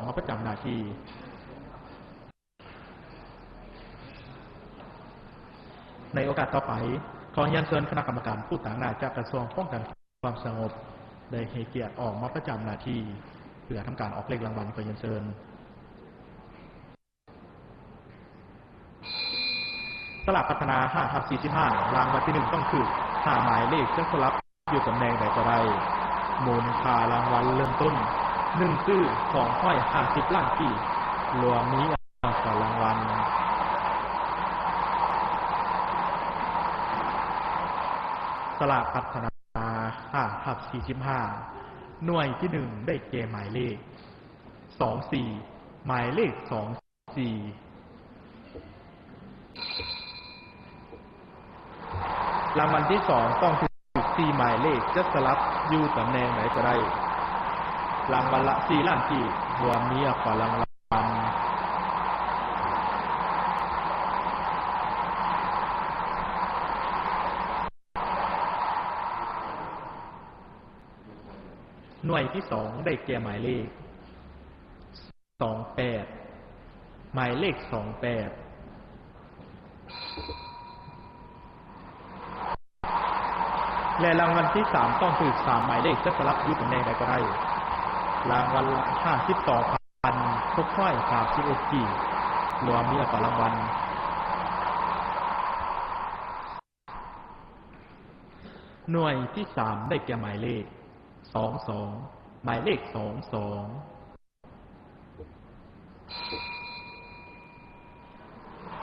ມາປະຈຳໜ້າທີ່. ໃນໂອກາດຕໍ່ໄປ, ຂໍຮຽນເຊີນຄະນະກຳມະການຜູ້ຕາງໜ້າຈາກກະຊວງປ້ອງກັນຄວາມສະຫງົບ ໄດ້ໃຫ້ກຽດອອກມາປະຈຳໜ້າທີ່ ເພື່ອທຳການອອກເລກລາງວັນ. ຂໍຮຽນເຊີນ. ສະຫຼາກພັດທະນາ ຫ້າທັບສີ່ສິບຫ້າ ລາງວັນທີໜຶ່ງ ຕ້ອງຖືກຫ້າໝາຍເລກ ຈະສະຫຼັບຢູ່ຕຳແໜ່ງໃດກໍໄດ້. ມູນຄ່າລາງວັນເລີ່ມຕົ້ນ ໜຶ່ງຊື້ ສອງຮ້ອຍຫ້າສິບລ້ານກີບ, ລວມມີອັກຂະລາງວັນ. ສະຫຼາກພັດທະນາ ຫ້າທັບສີ່ສິບຫ້າ ໜ່ວຍທີໜຶ່ງ ໄດ້ແກ່ໝາຍເລກ ສອງສີ່ ໝາຍເລກ ສອງ ສີ່ ລາງວັນທີສອງ ຕ້ອງຖືກສີ່ໝາຍເລກ ຈະສະຫຼັບຢູ່ຕຳແໜ່ງໃດກໍໄດ້. ລາງວັນລະສີ່ລ້ານກີບ, ລວມມີອັກຂະລາງວັນ. ໜ່ວຍທີສອງ ໄດ້ແກ່ໝາຍເລກ ສອງແປດ ໝາຍເລກ ສອງແປດ ແລະ ລາງວັນທີສາມ ຕ້ອງຖືກສາມໝາຍເລກ ຈະສະຫຼັບຢູ່ຕຳແໜ່ງໃດກໍໄດ້. ລາງວັນລະ ຫ້າສິບສອງພັນຫົກຮ້ອຍສາມສິບເອັດກີບ, ລວມມີອັກຂະລາງວັນ. ໜ່ວຍທີສາມ ໄດ້ແກ່ໝາຍເລກ ສອງສອງ ໝາຍເລກ ສອງສອງ.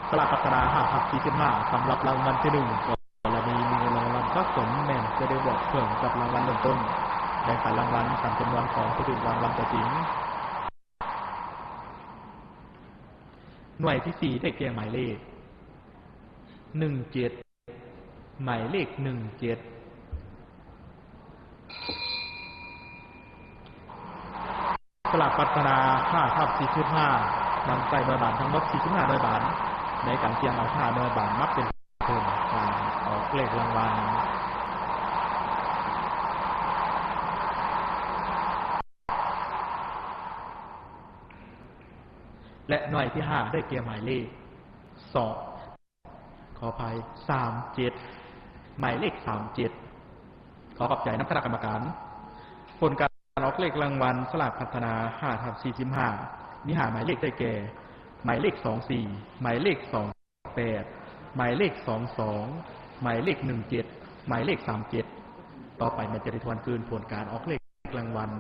ສະຫຼາກພັດທະນາ ຫ້າທັບສີ່ສິບຫ້າ ສຳລັບລາງວັນທີໜຶ່ງ ກໍລະນີມີເງິນລາງວັນສະສົມແມ່ນຈະໄດ້ບວກເພີ່ມກັບລາງວັນເລີ່ມຕົ້ນ. ແບ່ງປັນລາງວັນຕາມຈຳນວນຂອງຜູ້ຖືກລາງວັນຕົວຈິງ. ໜ່ວຍທີສີ່ ໄດ້ແກ່ໝາຍເລກ ໜຶ່ງເຈັດ ໝາຍເລກ ໜຶ່ງເຈັດ. ສະຫຼາກພັດທະນາ ຫ້າທັບສີ່ສິບຫ້າ ນຳໃຊ້ໜ່ວຍບານທັງໝົດ ສີ່ສິບຫ້າໜ່ວຍບານ ໃນການສ່ຽງເອົາຫ້າໜ່ວຍບານມາເປັນເພິ່ນການອອກເລກລາງວັນ. ແລະ ໜ່ວຍທີຫ້າ ໄດ້ແກ່ໝາຍເລກ ສອງ ຂໍອະໄພ ສາມເຈັດ ໝາຍເລກ ສາມເຈັດ. ຂໍຂອບໃຈນຳຄະນະກຳມະການ. ຜົນການອອກເລກລາງວັນສະຫຼາກພັດທະນາ ຫ້າທັບສີ່ສິບຫ້າ ມີຫ້າໝາຍເລກ ໄດ້ແກ່ ໝາຍເລກ ສອງສີ່ ໝາຍເລກ ສອງແປດ ໝາຍເລກ ສອງສອງ ໝາຍເລກ ໜຶ່ງເຈັດ ໝາຍເລກ ສາມເຈັດ. ຕໍ່ໄປແມ່ນຈະໄດ້ທວນຄືນຜົນການອອກເລກລາງວັນ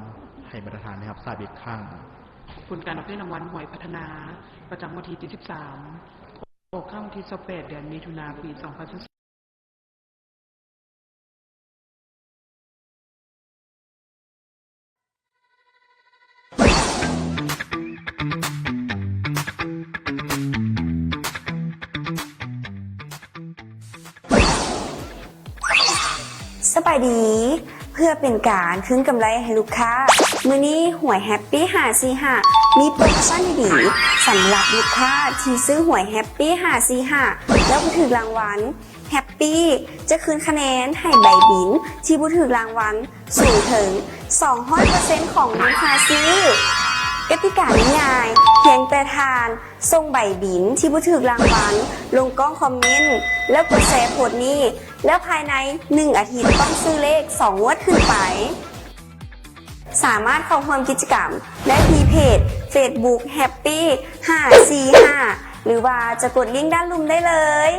ໃຫ້ບັນດາທ່ານໄດ້ຮັບຊາບອີກຄັ້ງ. ຜົນການອອກເລກລາງວັນຫວຍພັດທະນາ ປະຈຳງວດທີເຈັດສິບສາມ ອອກໃນວັນທີຊາວແປດ ເດືອນມິຖຸນາ ປີສອງພັນຊາວສາມ. ສະບາຍດີ. ເພື່ອເປັນການຄືນກຳໄລໃຫ້ລູກຄ້າ, ມື້ນີ້ຫວຍແຮັບປີ້ຫ້າສີ່ຫ້າ ມີໂປຣໂມຊັນດີໆ ສຳລັບລູກຄ້າທີ່ຊື້ຫວຍແຮັບປີ້ຫ້າສີ່ຫ້າ ແລ້ວບໍ່ຖືກລາງວັນ. ແຮັບປີ້ຈະຄືນຄະແນນໃຫ້ໃບບິນທີ່ບໍ່ຖືກລາງວັນ ສູງເຖິງສອງຮ້ອຍເປີເຊັນຂອງມູນຄ່າຊື້. ກະຕິກາງ່າຍໆ, ພຽງແຕ່ທ່ານສົ່ງໃບບິນທີ່ບໍ່ຖືກລາງວັນລົງກ້ອງຄອມເມັນ ແລ້ວກົດແຊໂພສນີ້ ແລ້ວພາຍໃນໜຶ່ງອາທິດຕ້ອງຊື້ເລກສອງງວດຂຶ້ນໄປ. ສາມາດເຂົ້າຮ່ວມກິດຈະກຳໄດ້ທີ່ເພຈເຟສບຸກແຮັບປີ້ຫ້າສີ່ຫ້າ ຫຼືວ່າຈະກົດລິ້ງດ້ານລຸ່ມໄດ້ເລີຍ.